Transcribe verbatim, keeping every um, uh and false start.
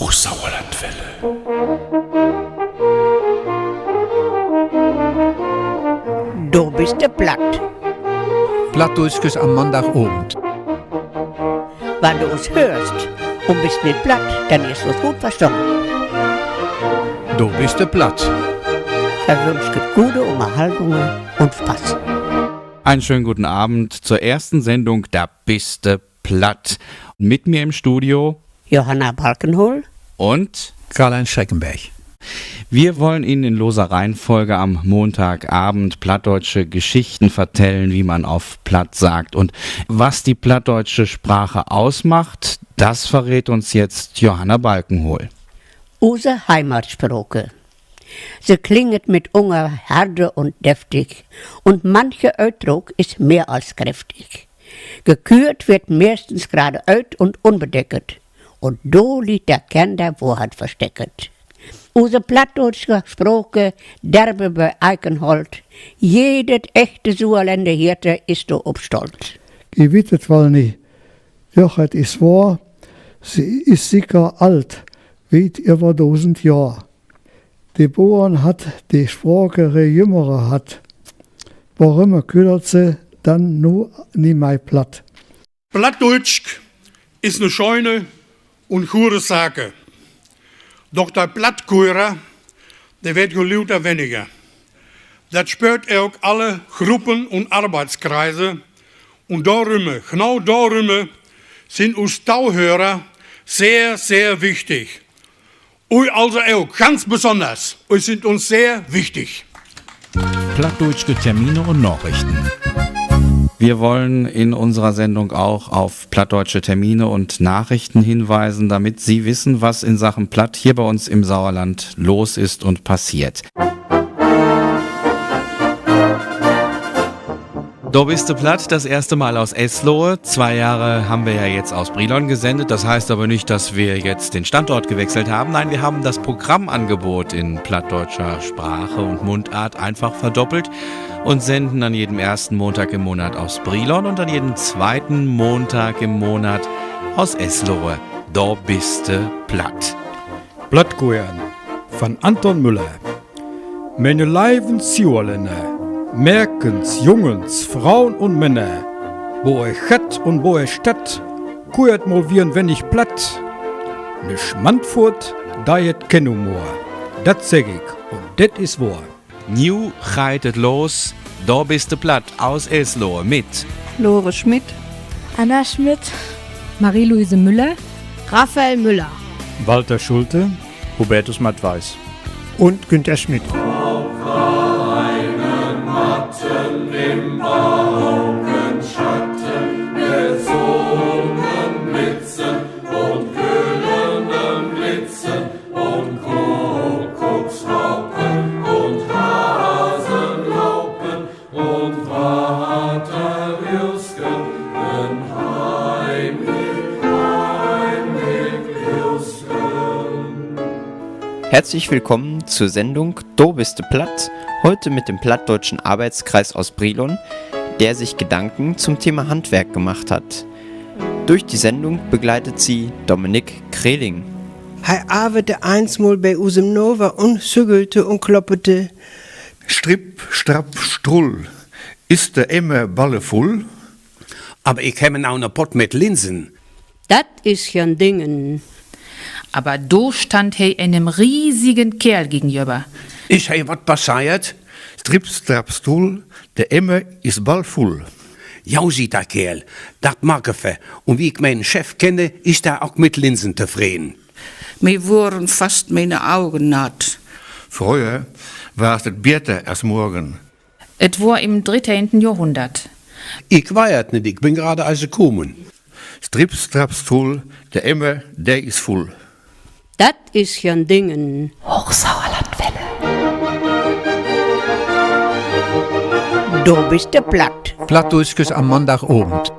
Hochsauerlandwelle. Do bist de platt. Plattdüütskes am Mandagowend. Wann du us hörst un bist nit platt, dann hest du us gut verstahn. Do bist de platt. Mer wünscht gode Unnerhaltung un Spaß. Einen schönen guten Abend zur ersten Sendung Do bist de platt. Mit mir im Studio Johanna Balkenhol und Karl-Heinz Schreckenberg. Wir wollen Ihnen in loser Reihenfolge am Montagabend plattdeutsche Geschichten vertellen, wie man auf Platt sagt. Und was die plattdeutsche Sprache ausmacht, das verrät uns jetzt Johanna Balkenhol. Use Heimatsproke. Se klinget mitunger herde un deftig, un manche Utdruck is mehr als kräftig. Gekürt werd meistens grade ut un unbedecket, un do liegt der Kern der Wohrheit verstecket. Use plattdeutsche Sproke, derbe bei Eikenholt, jedet echte Suerländer Hirte is do op stolt. Ji witt et wall nit, doch et is wohr, se is sicher alt, wiet iwwer dusend Johr. De Boern hat de Sproke re jümmere hat. Woröm küllert se dann nu nimei platt? Plattdütsk is ne scheune un gure Sake. Doch de Plattkürer, de werd jo luuter wenniger. Dat spöört ok alle Gruppen un Arbeitskreise. Un dorümme, genau dorümme, sin us Tauhörer sehr, sehr wichtig. Ui also ok ganz besonders, ui sin uns sehr wichtig. Plattdeutsche Termine und Nachrichten. Wir wollen in unserer Sendung auch auf plattdeutsche Termine und Nachrichten hinweisen, damit Sie wissen, was in Sachen Platt hier bei uns im Sauerland los ist und passiert. Do bist de platt, das erste Mal aus Eslohe. Zwei Jahre haben wir ja jetzt aus Brilon gesendet. Das heißt aber nicht, dass wir jetzt den Standort gewechselt haben. Nein, wir haben das Programmangebot in plattdeutscher Sprache und Mundart einfach verdoppelt und senden an jedem ersten Montag im Monat aus Brilon und an jedem zweiten Montag im Monat aus Eslohe. Do bist de platt. Plattkuern von Anton Müller. Meine leiwen Suerlänner, Mäakens, Jungens, Frauen und Männer, wo ehr stäht und wo ehr stäht, kuert mol wie en wenig platt. Ne Schmandfurt, dei hät kenn Humor. Dat segg ik, und dat is wohr. Nu geiht et los. Do bist de platt aus Eslohe mit Lore Schmidt, Anna Schmidt, Marie-Luise Müller, Raphael Müller, Walter Schulte, Hubertus Mattweis und Günter Schmidt. Herzlich willkommen zur Sendung Do bist de platt, heute mit dem Plattdeutschen Arbeitskreis aus Brilon, der sich Gedanken zum Thema Handwerk gemacht hat. Durch die Sendung begleitet sie Dominik Kreling. Hei arbedte einsmol bei usem Nower un sügelte un kloppete. Stripp, strapp, strull, is de Emmer balle vull? Aver ik hemm en Pott mit Linsen. Dat is jo en Dingen. Aver do stand he enem riesigen Kerl gegenöver. Is he wat passeiert? Stripp, strapp, strull, de Emmer is bal vull. Jo, siet de Kerl, dat make we. Un wie ik mienen Chef kenne, is dä ok mit Linsen tofreden. Mir woren fast miene Augen naat. Fröher war et beter as morgen. Et wor im dritteihnten Johrhundert. Ik weit et nit, ik bin grad eis ekumen. Stripp, strapp, strull, de Emmer, dä is vull. Dat is jo en Dingen. Hochsauerlandwelle. Do bist de platt. Plattdütskes am Mandagowend.